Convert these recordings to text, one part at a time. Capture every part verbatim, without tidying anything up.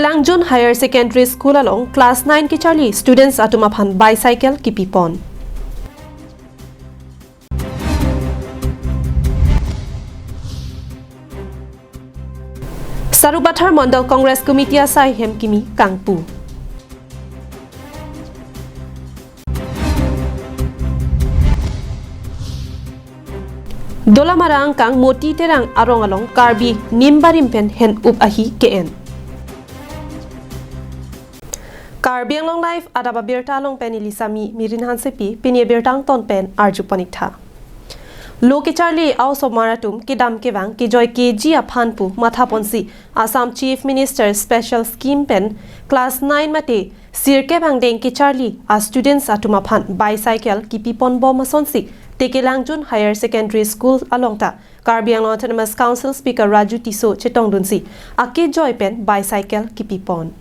Langjun Higher Secondary School along class nine kecharli students atum aphan bicycle kipipon. Sarupathar Mandal Congress Committee asai hem kimi kangpu. Dolamara angkang Moti Terang arong along Karbi nim barim pen hen-up ahi ke-en. Karbi Anglong Live adap abirta along pen neli Sami Mirin Hansepi, pini abirta angton pen arju pon-ik tha. Lo kecharli a-osomar atum kedam kevang kejoi keji aphan pu mathaponsi Assam Chief Minister Special Scheme pen class nine mate sirkep angdeng kecharli a-students atum aphan bicycle kipiponbom asonsi Tekelangjun Higher Secondary School along ta Karbi Anglong Autonomous Council Speaker Raju Tisso chetongdunsi akejoi pen bicycle kipipon.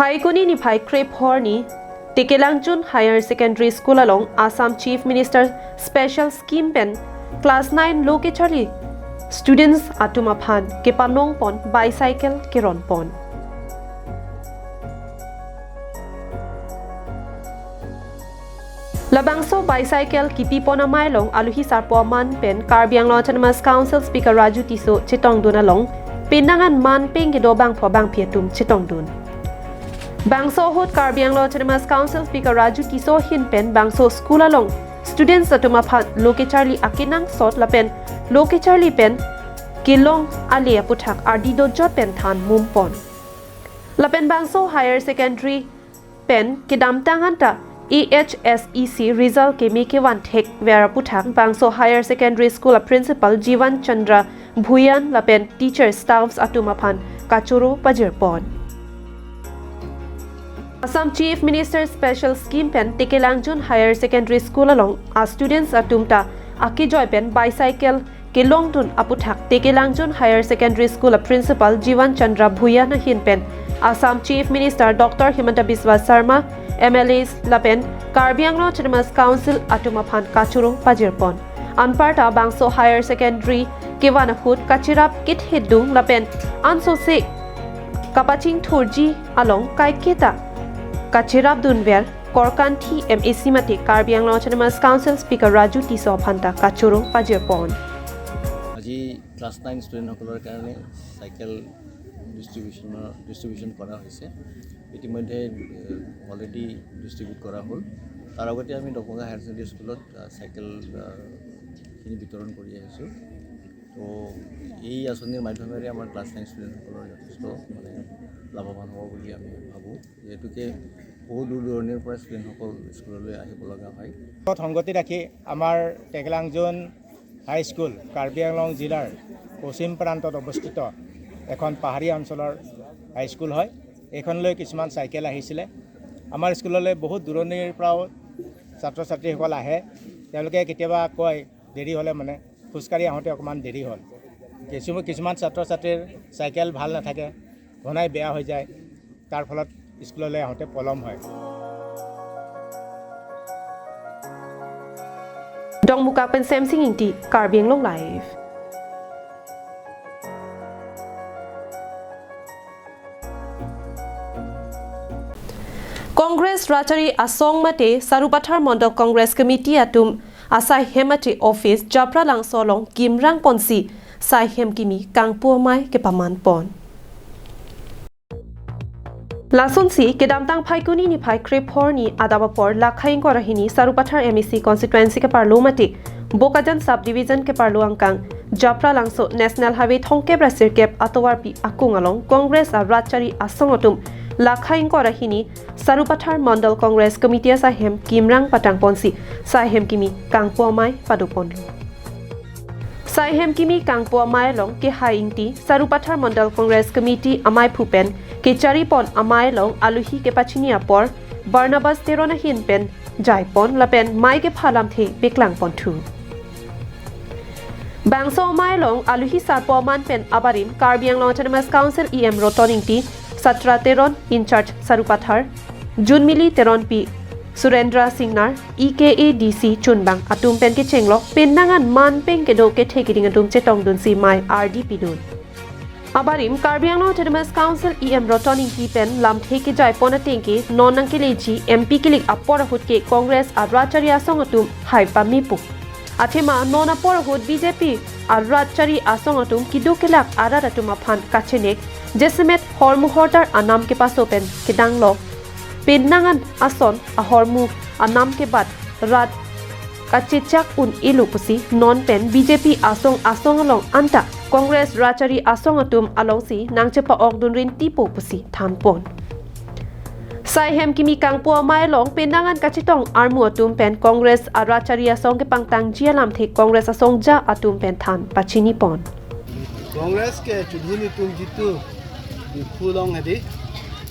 Phaikuni niphai krep horni Tekelangjun Higher Secondary School along Assam Chief Minister Special Scheme pen class nine lo kecharli students atum aphan kepanongpon bicycle keronpon. Labangso bicycle kipipon amei along aluhi sarpo aman pen Karbi Anglong Autonomous Council Speaker Raju Tisso chetongdun along penang an man peng kedo bangpho bangphi atum chetongdun. Bangso ahut Karbi Anglong Autonomous Council Speaker Raju Tisso ahin pen bangso school along students atum aphan lo kecharli akenangsot lapen lo kecharli pen kelong ale aputhak ardi dojot pen than mumpon. Lapen bangso higher secondary pen kedamtang anta A H S E C result keme kevan thekver aputhak bangso higher secondary school a principal Jivan Chandra Bhuyan lapen teacher staffs atum aphan kachoro pajirpon. Assam Chief Minister Special Scheme pen Tekelangjun Higher Secondary School along a students atum ta akejoi pen bicycle kelongdun aputhak Tekelangjun Higher Secondary School a principal Jivan Chandra Bhuyan ahin pen Assam Chief Minister Doctor Himanta Biswa Sarma, M L As lapen Karbi Anglong Autonomous Council atum aphan kachoro pajirpon. Anparta bangso higher secondary kevan ahut kachirap kithidung lapen ansose kapachingthurji along kaiketa kachirapdunver Korkanthi M A C mate Karbi Anglong Autonomous Council Speaker Raju Tisso aphan ta kachoro pajirpon. আজি class nine ষ্টুডেণ্টসকলৰ কাৰণে চাইকেল ডিষ্ট্ৰিবিউশ্যনৰ ডিষ্ট্ৰিবিউশ্যন কৰা হৈছে। ইতিমধ্যে already distribute কৰা হ'ল। তাৰ আগতে আমি দৰভংগা হায়াৰ ছেকেণ্ডেৰী স্কুলত আহ, চাইকেল আহ, খিনি বিতৰণ কৰি আহিছোঁ। তো এই আঁচনিৰ মাধ্যমেৰে আমাৰ ক্লাছ নাইন ষ্টুডেণ্টসকলৰ যথেষ্ট মানে লাভৱান হ'ব বুলি আমি ভাবোঁ। যিহেতুকে বহু দূৰ দূৰণিৰ পৰা ষ্টুডেণ্টসকল স্কুললৈ আহিব লগা হয়। লগত সংগতি ৰাখি আমাৰ টেকলাংজোন হাইস্কুল কাৰ্বি আংলং জিলাৰ পশ্চিম প্ৰান্তত অৱস্থিত এখন পাহাৰীয়া অঞ্চলৰ হাইস্কুল হয়। এইখনলৈ কিছুমান চাইকেল আহিছিলে। আমাৰ স্কুললৈ বহুত দূৰণিৰ পৰাও ছাত্ৰ ছাত্ৰীসকল আহে। তেওঁলোকে কেতিয়াবা কয়, দেৰি হ'লে মানে খোজকাঢ়ি আহোঁতে অকণমান দেৰি হ'ল। কিছু কিছুমান ছাত্ৰ ছাত্ৰীৰ চাইকেল ভাল নাথাকে, ঘনাই বেয়া হৈ যায়, তাৰ ফলত স্কুললৈ আহোঁতে পলম হয়। Dongmukak pen Semsing Ingti, Karbi Anglong Live. Congress Rachari Asong mate Sarupathar Mandal Congress Committee atum asai hem mate office Japralangso along kimrang ponsi sai hem kimi kangpu amei kepaman pon. Lasonsi kedamtang Phaikuni niphai krep horni adap apor lakha ingkoi ra hini Sarupathar M A C constituency keparlo mate Bokajan subdivision keparlo angkang Japralangso National Highway thomkep ra sirkep atovarpi akung along Congress a Rachari Asong atum lakha ingkoi ra hini Sarupathar Mandal Congress Committee asai hem kimrang patang ponsi sai hem kimi kangpu amei pado ponlo. Sai hem kimi kangpu amei along Kehai Ingti, Sarupathar Mandal Congress Committee ameiphu pen kechari pon amei along aluhi kepachini apor Barnabas Teron ahin pen jai pon lapen mei kepha lamthe peklang ponthu. Bangso amei along aluhi sarpo aman pen abarim Karbi Anglong Autonomous Council E M Roton Ingti, Satra Teron in charge Sarupathar, Junmili Teronpi, Surendra Singnar, E K A D C chunbang atum pen kechenglok, penang an manpeng kedo kethe keding atum chetongdunsi mei ardi pidun. Abarim, Karbi Anglong Autonomous Council E M Roton Engti pen lamthe kejai pon ateng ke non nangkeleji M P kilik apor ahut ke Congress arat chari asong atum hai pame pu. Athema non apor ahut B J P arat chari asong atum keduk kelak arat atum aphan kachenek, jasemet hormu hortar anam kepaso pen kedanglok. Penang an ason ahormu anam kebat rat kachechak un-elo pusi non pen B J P asong asong along anta Congress rat chari asong atum alongsi nangchepa-okdun rinti po pusi thanpon. Sai hem kimi kangpo amei along penang an kachetong armu atum pen Congress arat chari asong kepangtangji alamthe Congress asong ja atum pen than pachini pon. Congress ke chudhuni tum jitu Diphu along hedi,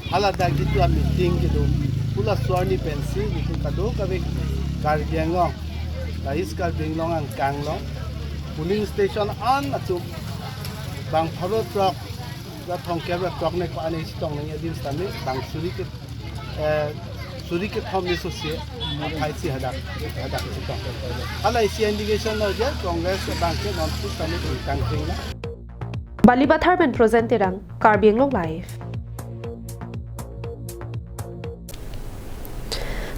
haladak jitu a meeting kedo, pu la suarni pensi jitu kadokave Karbi Anglong, la East Karbi Anglong angkang along polling station an atum bang pharo throk, la thomkep ra throk nek pa ani chetong nang adin sitame bang suri ke, eh, suri kethom ni sosi, hai si hadak, hadak chetong. Hala isi indication lo je Congress bang ke non pu sitame kangkring na. Balipathar pen Projen Terang, Karbi Anglong Live.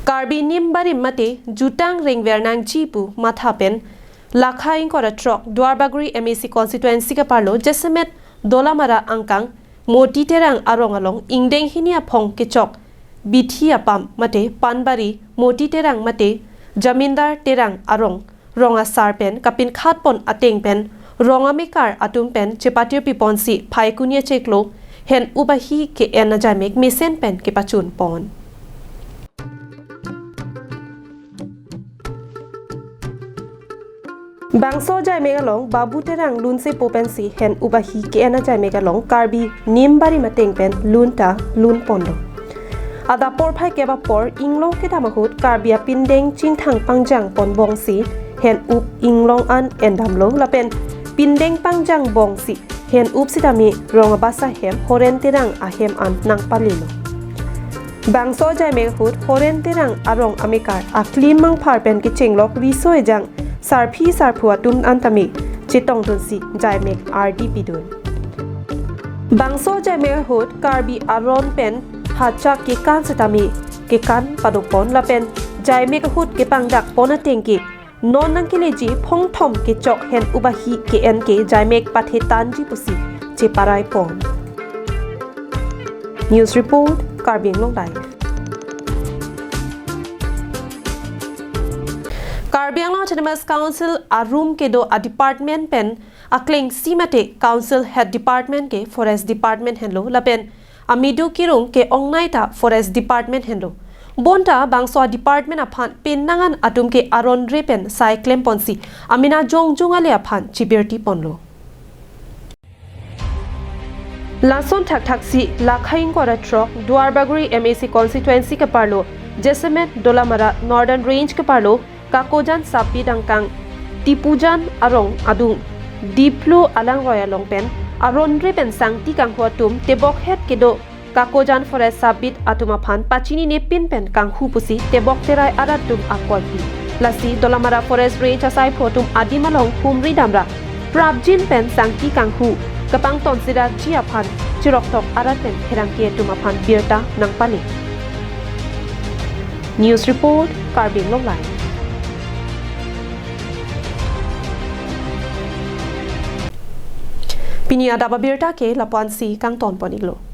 Karbi nim barim mate jutang rengver nangji pu matha pen lakha ingkoi ra throk Duarbagori M A C constituency kaparlo jasemet Dolamara angkang Moti Terang arong along ingdeng hini aphong kechok bithi apam mate Panbari Moti Terang mate Jamindar Terang arong rong asar pen kapinkhat pon ateng pen rong amekar atum pen chepatir piponsi phaikuni achiklo hen-up ahi ke-en ajaimek mesen pen kepachun pon. Bangso ajaimek along Babu Terang lunsepo pensi hen-up ahi ke-en ajaimek along Karbi nim barim ateng pen lun ta lun pon do. Adap porphai kep apor inglong kedam ahut Karbi apindeng chingthang pangjang pon bongsi hen-up inglong an endamlo lapen pindeng pangjang bongsi hen-up sitame rong abasa hem Horen Terang ahem an nangpalelo. Bangso ajaimek ahut Horen Terang arong amekar Aklim Mangphar pen kechenglok riso ejang sarpi sarpo atum an tame chetongdunsi ajaimek ardi pidun. Bangso ajaimek ahut Karbi aron pen hachak kekan sitame kekan padopon lapen ajaimek ahut kepangdak pon ateng ke non nangkeleji phongthom kechok hen-up ahi ke-en ke ajaimek pathe tanji pusi cheparai pon. News report, Karbi Anglong Live. Karbi Anglong Autonomous Council arum kedo a-department pen aklengsi mate Council Head Department ke Forest Department henlo lapen amidu kirung ke-ongnei ta Forest Department henlo. Bonta bangso a-department aphan penang an atum ke aron re pen sai klem ponsi amena jongjong ale aphan chibirti ponlo. Lason thakthaksi lakha ingkoi ra throk Duarbagori M A C constituency kaparlo jasemet Dolamara Northern Range kaparlo Kakojan Sapbit angkang Tipujan arong adung Diplu alangroi along pen aron re pen sangti kanghu atum tebok het kedo Kakojan Forest Sapbit atum aphan pachinine pin pen kanghu pusi tebok terai arat atum akoi pi. Lasi Dolamara Forest Range asaiphu atum adim along humri damra prapjin pen sangti kanghu kapangton sirji aphan chiroktok arat pen pherangke atum aphan birta nangpale. News report, Karbi Anglong Live. Pini adap abirta ke lapu-ansi kangton pon-iklo.